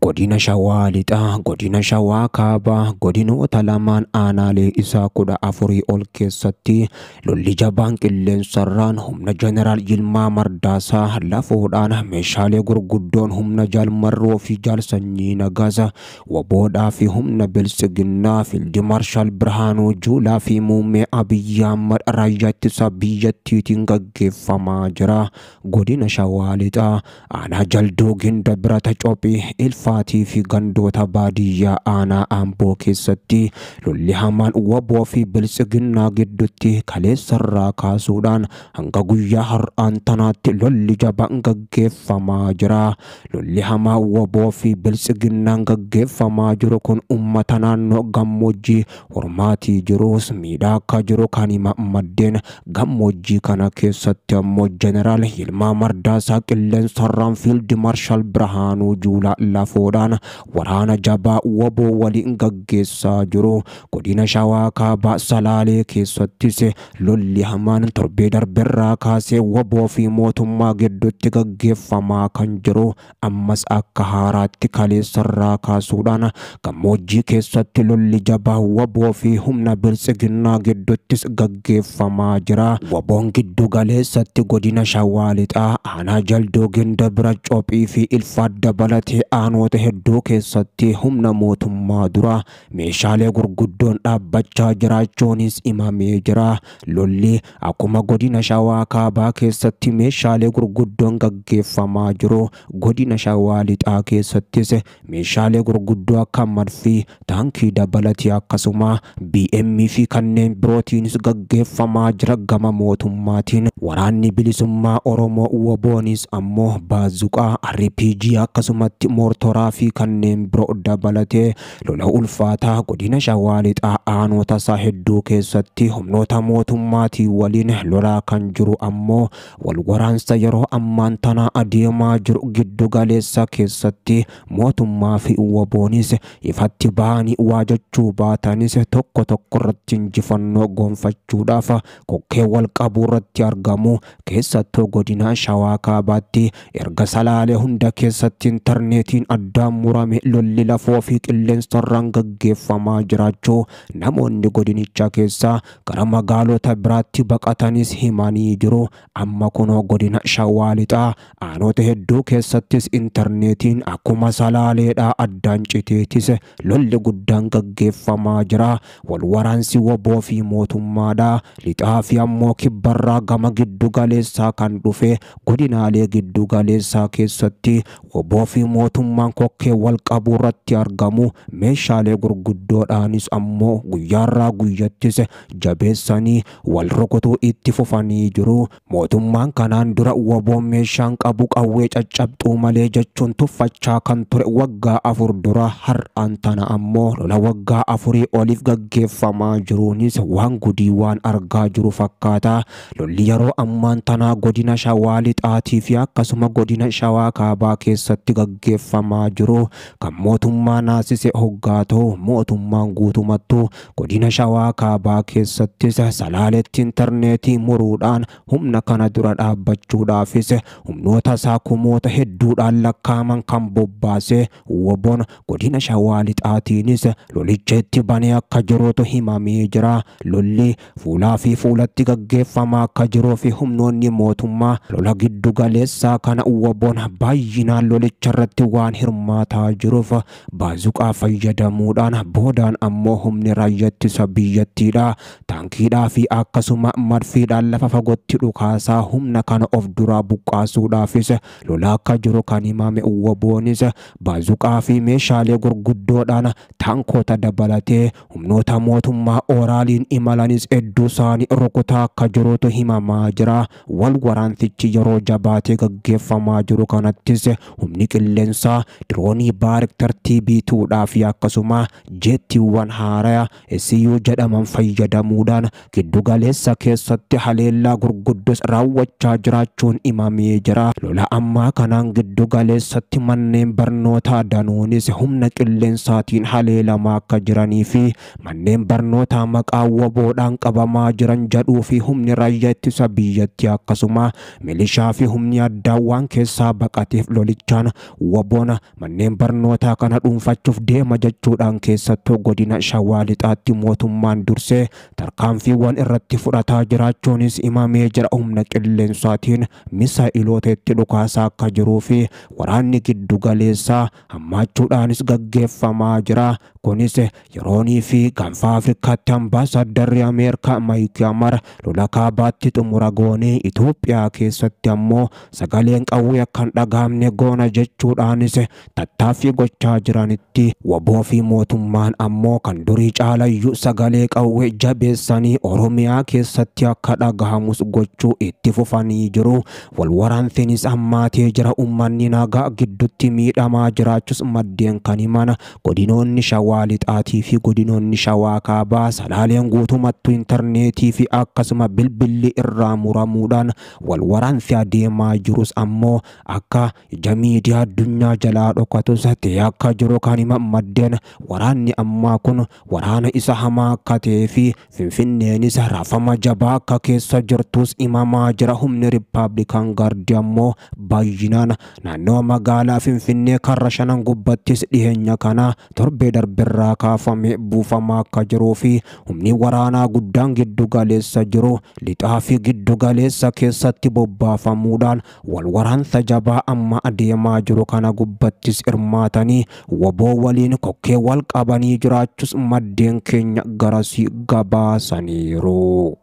Godina Shawaa Lixaa, Godina Shawaa Kaabaa, godinoota lamaan aanaalee isaa 14 ol keessatti lolli jabaan qilleensarraan humna Jeneraal Yilmaa Mardaasaa lafoodhaan meeshaalee gurguddoon humna Jaal Marroo fi Jaal Sanyii Nagasa waboodhaa fi humna Biltsiginnaa Fiildi Maarshaal Birhaanuu Juulaa fi Muummee Abiyyi Ahmad raayyaa ittisa biyyattiitiin gaggeeffamaa jira. Godina Shawaa Lixaa aanaa Jalduu Ginda Birata Cophii Ilfaatii fi gandoota baadiyyaa aanaa Amboo keessatti lolli hamaan waboo fi Biltsiginnaa gidduutti kaleessarraa kaasuudhaan hanga guyyaa har'aan tanaatti lolli jabaan gaggeeffamaa jira. Lolli hamaa waboo fi Biltsiginnaan gaggeeffamaa jiru kun uummata naannoo gammoojjii hormaatii jirus miidhaa akka jiru kan hima maddeen. Gammoojjii kana keessatti ammoo Jeneraal Yilmaa Mardaasaa qilleensarraan Fiildi Maarshaal Birhaanuu Juulaa lafoodhaan waraana jabaa waboo waliin gaggeessaa jiru. Godina Shawaa Kaabaa Salaalee keessattis lolli hamaan torbee darberraa kaasee waboo fi mootummaa gidduutti gaggeeffamaa kan jiru ammas akka haaraatti kaleessarraa kaasuudhaan gammoojjii keessatti lolli jabaa waboo fi humna Biltsiginnaa gidduuttis gaggeeffamaa jira. Waboon giddu galeessatti godina Shawaa Lixaa aanaa Jalduu Ginda Bira Cophii fi Ilfaat dabalatee aanoota hedduu keessatti humna mootummaa dura meeshaalee gurguddoon dhaabbachaa jiraachuunis himamee jira. Lolli akkuma godina Shawaa Kaabaa keessatti meeshaalee gurguddoon gaggeeffamaa jiru godina Shawaa Lixaa keessattis meeshaalee gurguddoo akka marfii, taankii dabalatee akkasuma BM fi kanneen birootiinis gaggeeffamaa jira. Gama mootummaatiin waraanni bilisummaa Oromoo waboonis ammoo baazuqaa, RPG akkasumatti moortoraa fi kanneen biroo dabalatee lola ulfaataa godina Shawaa Lixaa aanota isaa hedduu keessatti humnoota mootummaatiin waliin lolaa kan jiru ammoo wal waraansa yeroo ammaan tana adeemaa jiru giddu galeessa keessatti mootummaa fi waboonis ifatti ba'anii waa jechuu baatanis tokko tokko irratti injifannoo gonfachuudhaaf kokkee wal qabuu irratti argamu. Keessattuu godina Shawaa Kaabaatti erga Salaalee hunda keessatti intarneetiin addaan murame lolli lafoo fi qilleensarraan gaggeeffamaa jiraachuu namoonni godinichaa keessaa gara magaalota biraatti baqatanis himanii jiru. Amma kunoo godina Shawaa Lixaa aanota hedduu keessattis intarneetiin akkuma Salaaleedhaa addaan citeetis lolli guddaan gaggeeffamaa jira. Wal waraansi waboo fi mootummaadhaa lixaa fi ammoo kibbarraa gama giddu galeessaa kan dhufe godinaalee giddu galeessaa keessatti waboo fi mootummaan kokkee wal qabuu irratti argamu. Meeshaalee gurguddoodhaanis ammoo guyyaarraa guyyattis jabeessanii wal rukutuu itti fufanii jiru. Mootummaan kanaan dura waboon meeshaan qabu qawwee caccabxuu malee jechuun tuffachaa kan ture waggaa 4 dura har'aan tana ammoo lola waggaa 4 oliif gaggeeffamaa jiruunis waan gudii waan argaa jiru fakkaata. Lolli yeroo ammaan tanaa godina Shawaa Lixaatii fi akkasuma godina Shawaa Kaabaa keessatti gaggeeffamaa jiru kan mootummaa naasise hoggaa ta'u mootummaan guutumattuu godina Shawaa Kaabaa keessattis Salaaletti intarneetii muruudhaan humna kana dura dhaabbachuudhaafis humnoota isaa kumoota hedduudhaan lakkaa'aman kan bobbaase waboon godina Shawaa Lixaatiinis lolicha itti banee akka jirutu himamee jira. Lolli fuulaa fi fuulatti gaggeeffamaa akka jiruu fi humnoonni mootummaa lola giddu galeessaa kana waboon baay'inaan lolicha irratti waan hirmaataa jiruuf baazuqaa fayyadamuudhaan boodaan ammoo humni raayyaa ittisa biyyattiidha. Taankiidhaa fi akkasuma marfiidhaan lafa fagootti dhukaasaa humna kana of duraa buqqaasuudhaafis lola akka jiru kan himame waboonis baazuqaa fi meeshaalee gurguddoodhaan taankoota dabalatee humnoota mootummaa ooraaliin imalanis hedduu isaanii rukutaa akka jirutu himamaa jira. Wal waraansichi yeroo jabaatee gaggeeffamaa jiru kanattis humni qilleensaa diroonii baarik tartiibiituudhaa fi akkasuma jeettiiwwan haaraa SU jedhaman fayyadamuudhaan giddu galeessa keessatti haleellaa gurguddus raawwachaa jiraachuun himamee jira. Lola ammaa kanaan giddu galeessatti manneen barnootaa danuunis humna qilleensaatiin haleelamaa akka jiranii fi manneen barnootaa maqaa waboodhaan qabamaa jiran jedhuu fi humni raayyaa ittisa biyyattii akkasuma milishaa fi humni addaa waan keessaa baqateef lolichaan waboon Manneen barnootaa kana dhuunfachuuf deema jechuudhaan keessattuu godina Shawaa Lixaatti mootummaan dursee tarkaanfiiwwan irratti fudhataa jiraachuunis himamee jira. Humna qilleensaatiin misaa'iloota itti dhukaasaa akka jiruu fi waraanni giddu galeessaa hammaachuudhaanis gaggeeffamaa jira. Kunis yeroonii fi gaanfa Afrikaatti ambaasaaddarri Ameerikaa Maayik Hamar lola kaabaatti xumura goonee Itoophiyaa keessatti ammoo sagaleen qawwee akka hin dhagahamne goona jechuudhaanis tattaaffii gochaa jiranitti waboo fi mootummaan ammoo kan durii caalayyuu sagalee qawwee jabeessanii Oromiyaa keessatti akka dhagahamus gochuu itti fufanii jiru. Wal waraansinis hammaatee jira. Uummanni nagaa gidduutti miidhamaa jiraachus maddeen kan himan godinoonni Shawaa Lixaatii fi godinoonni Shawaa Kaabaa Salaaleen guutumattuu intarneetii fi akkasuma bilbilli irraa muramuudhaan wal waraansi adeemaa jirus ammoo akka ija miidiyaa addunyaa jalaa dhokatus ta'ee akka jiru kan himan maddeen waraanni ammaa kun waraana isa hamaa akka ta'ee fi Finfinneenis raafama jabaa akka keessa jirtus himamaa jira. Humni Riippaabilikaan Gaardii ammoo baay'inaan naannoo magaalaa Finfinnee karra shanan gubbattis dhiyeenya kana torbee darbirraa kaafame buufamaa akka jiruu fi humni waraanaa guddaan giddu galeessa jiru lixaa fi giddu galeessa keessatti bobbaafamuudhaan wal waraansa jabaa amma adeemaa jiru kana gubbattis hirmaatanii waboo waliin kokkee wal qabanii jiraachus maddeen keenya garasii gabaasaniiru.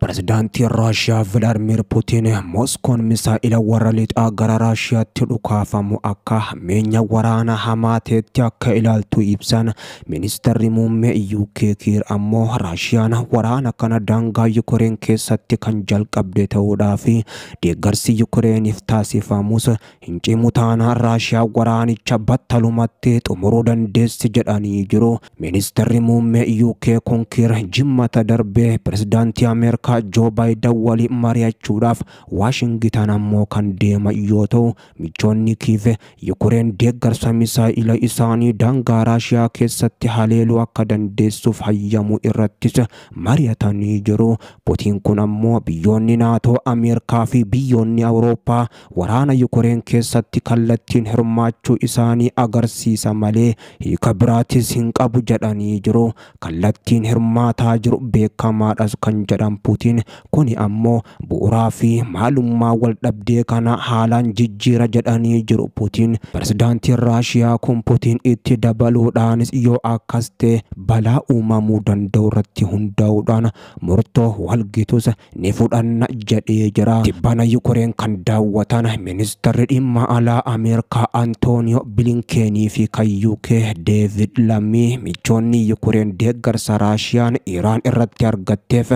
Pirezidaantiin Raashiyaa Vilaadimir Putiin Moskoon misaa'ila warra lixaa gara Raashiyaatti dhukaafamu akka hammeenya waraana hamaa ta'etti akka ilaaltu ibsan. Ministeerri muummee UK Kiir ammoo Raashiyaan waraana kana daangaa Yukureen keessatti kan jalqabde ta'uudhaa fi deeggarsi Yukureeniif taasifamus hin cimu taanaan Raashiyaa waraanicha battalumatti xumuruu dandeessi jedhanii jiru. Ministeerri muummee UK kun Kiir jimmata darbee pirezidaantii Ameerikaa Joo Baayiden waliin mari'achuudhaaf Waashingitan ammoo kan deeman yoo ta'u, michoonni Kiiv Yukureen deeggarsa misaa'ila isaanii daangaa Raashiyaa keessatti haleeluu akka dandeessuuf hayyamuu irrattis mari'atanii jiru. Putiin kun ammoo biyyoonni Naatoo, Ameerikaa fi biyyoonni Awurooppaa waraana Yukureen keessatti kallattiin hirmaachuu isaanii agarsiisa malee hiika biraatis hin qabu jedhanii jiru. Kallattiin hirmaataa jiru beekamaadhas kan jedhan Putiin kuni ammoo bu'uuraa fi maalummaa wal dhabdee kana haalaan jijjiira jedhanii jiru Putiin. Pirezidaantiin Raashiyaa kun Putiin itti dabaluudhaanis yoo akkas ta'e balaa uumamuu danda'u irratti hundaa'uudhaan murtoo walgitus ni fudhanna jedhee jira. Tibbana Yukureen kan daawwatan ministeerri dhimma alaa Ameerikaa Antooniyoo Bilinkeenii fi kan UK Deevid Lammii michoonni Yukureen deeggarsa Raashiyaan Iraan irratti argatteef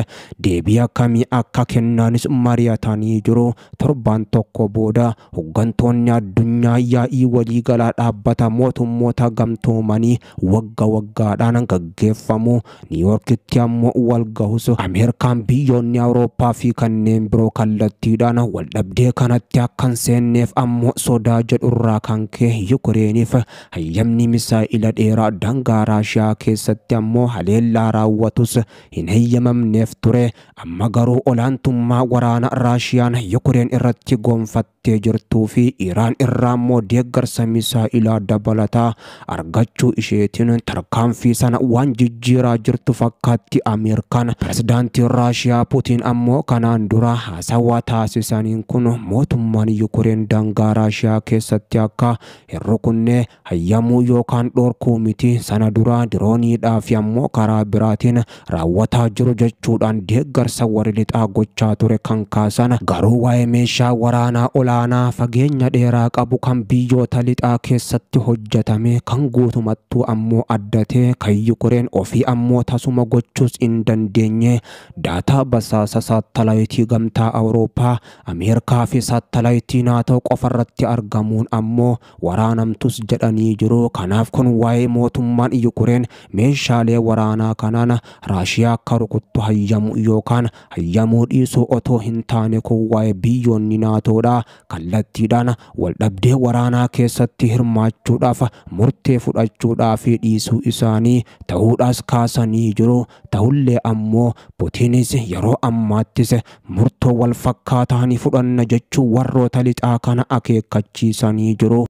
deebii akkamii akka kennanis mari'atanii jiru. Torbaan tokko booda hooggantoonni addunyaa yaa'ii waliigalaa dhaabbata mootummoota gamtoomanii wagga waggaadhaan gaggeeffamu Niiyorkitti ammoo wal gahus Ameerikaan biyyoonni Awurooppaa fi kanneen biroo kallattiidhaan wal dhabdee kanatti akka hin seenneef ammoo sodaa jedhurraa kan ka'e Yukureeniif hayyamni misaa'ila dheeraa daangaa Raashiyaa keessatti ammoo haleellaa raawwatus hin hayyamamneef ture. Amma garuu olaantummaa waraana Raashiyaan Yukureen irratti gonfattee jirtuu fi Iraan irraa immoo deeggarsa misaa'ilaa dabalataa argachuu isheetiin tarkaanfii sana waan jijjiiraa jirtu fakkaatti Ameerikaan. Pirezidaantiin Raashiyaa Putiin ammoo kanaan dura haasawaa taasisaniin kun mootummaan Yukureen daangaa Raashiyaa keessatti akka hin rukunne hayyamuu yookaan dhorkuu miti, sana dura dirooniidhaa fi ammoo karaa biraatiin raawwataa jiru jechuudhaan deeggarsa warri lixaa gochaa ture kan kaasan. Garuu waa'ee meeshaa waraanaa olaanaa fageenya dheeraa qabu kan biyyoota lixaa keessatti hojjetame kan guutumattuu ammoo addatee kan Yukureen ofii ammoo tasuma gochuus hin dandeenye daataa basaasa saatalaayitii gamtaa Awurooppaa, Ameerikaa fi saatalaayitii Naatoo qofarratti argamuun ammoo waraanamtus jedhanii jiru. Kanaaf kun waa'ee mootummaan Yukureen meeshaalee waraanaa kanaan Raashiyaa akka rukuttu hayyamu yookaan hayyamuu dhiisuu otoo hin taane kun waa'ee biyyoonni Naatoodha. Kallattiidhaan waldhabdee waraanaa keessatti hirmaachuudhaaf murtee fudhachuudhaaf dhiisuu isaanii ta'uudhaas kaasanii jiru. Ta'ullee ammoo Putiinis yeroo ammaattis murtoo wal fakkaataa ni fudhanna jechuun warroota lixaa kana akeekkachiisanii jiru.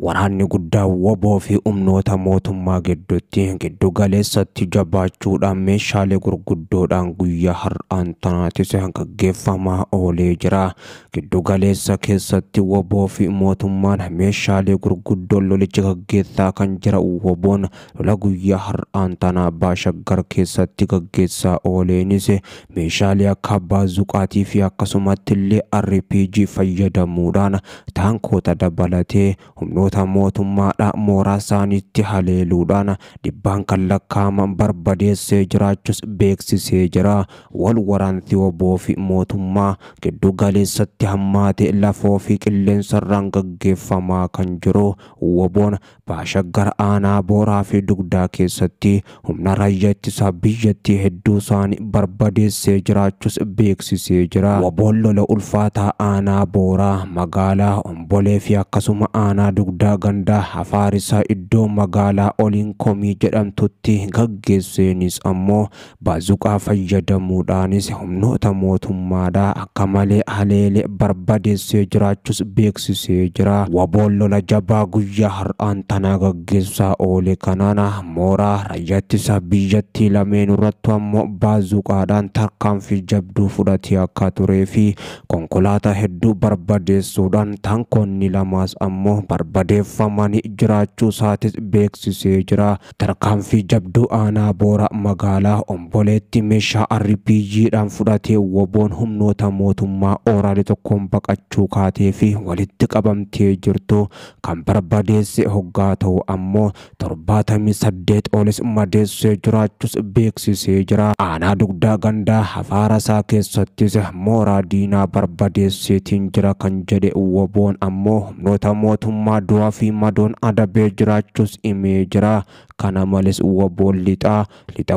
Waraanni guddaan WBO fi humnoota mootummaa gidduutti giddu galeessatti jabaachuudhaan meeshaalee gurguddoodhaan guyyaa har'aan tanaatis gaggeeffamaa oolee jira. Giddu galeessa keessatti WBO fi mootummaan meeshaalee gurguddoon lolicha gaggeessaa kan jira. WBOn lola guyyaa har'aan tanaa Baashaggar keessatti gaggeessaa ooleenis meeshaalee akka baazuqaatii fi akkasumatti illee RPG fayyadamuudhaan taankoota dabalatee humnoota mootummaadha mooraa isaaniitti haleeluudhaan dhibbaan kan lakkaa'aman barbadeessee jiraachuus beeksisee jira. Wal waraansi WBO fi mootummaa giddu galeessatti hammaate lafoo fi qilleensarraan gaggeeffamaa kan jiru. WBOn Baashaggar aanaa Booraa fi Dugdaa keessatti humna raayyaa ittisaa biyyattii hedduu isaanii barbadeessee jiraachuus beeksisee jira. WBOn lola ulfaataa aanaa Booraa magaalaa Ombolee fi akkasuma aanaa Dugdaa gandaa Afaarisaa iddoo magaalaa Oliin Komii jedhamtutti gaggeesseenis ammoo baazuqaa fayyadamuudhaanis humnoota mootummaadhaa akka malee haleelee barbadeessee jiraachuus beeksisee jira. WBOn lola jabaa guyyaa har'aan tanaa gaggeessaa oole kanaan mooraa raayyaa ittisaa biyyattii lameen irratti ammoo baazuqaadhaan tarkaanfii jabduu fudhatee akka turee fi konkolaataa hedduu barbadeessuudhaan taankonni lamaas ammoo barbadeeffamanii jiraachuu isaatis beeksisee jira. Tarkaanfii jabduu aanaa Boora magaalaa Omboleetti meeshaa RPGdhaan fudhatee WBOn humnoota mootummaa ooraalee tokkoon baqachuu kaatee fi walitti qabamtee jirtu kan barbadeesse hoggaa ta'u ammoo 78 olis madeessee jiraachuus beeksisee jira. Aanaa Dugdaa gandaa Afaarasaa keessattis mooraa diinaa barbadeesseetiin jira kan jedhe WBOn ammoo humnoota mootummaa du'aa fi madoon adabee jiraachuus himee jira. Kana malees WBOn lixa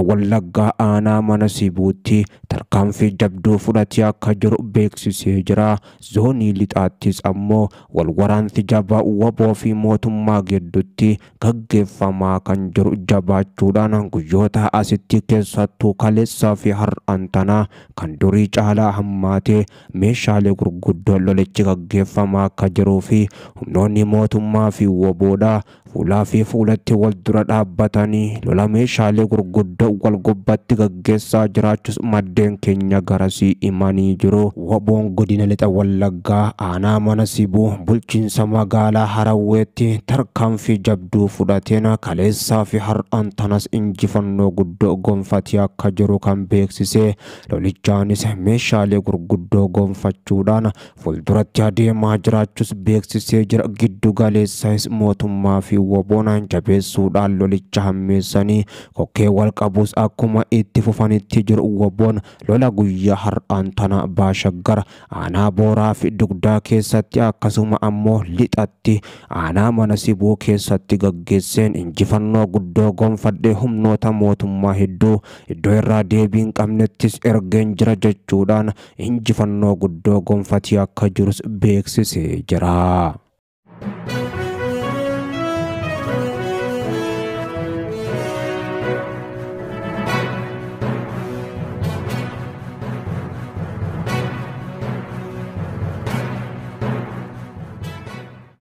Wallaggaa aanaa mana Sibuutti tarkaanfii jabduu fudhatee akka jiru beeksisee jira. Zoonii lixaattis ammoo wal waraansi jabaa WBO fi mootummaa gidduutti gaggeeffamaa kan jiru jabaachuudhaan guyyoota asitti keessattuu kaleessaa fi har'aan tanaa kan durii caalaa hammaatee meeshaalee gurguddoon lolichi gaggeeffamaa akka jiruu fi humnoonni mootummaa fi WBOdhaa fuulaa fi fuulatti wal dura dhaabbatanii lola meeshaalee gurguddoo wal gubbatti gaggeessaa jiraachuus maddeen keenya garasii himanii jiru. WBOn godina lixa Wallaggaa aanaa mana Sibuu bulchiinsa magaalaa Harawweetti tarkaanfii jabduu fudhateen kaleessaa fi har'aan tanas injifannoo guddoo gonfatee akka jiru kan beeksise. Lolichaanis meeshaalee gurguddoo gonfachuudhaan fuulduratti adeemaa jiraachuus beeksisee jira. Giddu galeessas mootummaa fi WBOn jabeessuudhaan lolicha hammeessanii kokkee wal qabus akkuma itti fufanitti jiru. WBOn lola guyyaa har'aan tana Baashaggar aanaa Booraa fi Dugdaa keessatti akkasuma ammoo lixatti aanaa mana Sibuu keessatti gaggeesseen injifannoo guddoo gonfadhee humnoota mootummaa hedduu iddoo irraa deebii hin qabnettis ergeen jira jechuudhaan injifannoo guddoo gonfatee akka jirus beeksisee jira.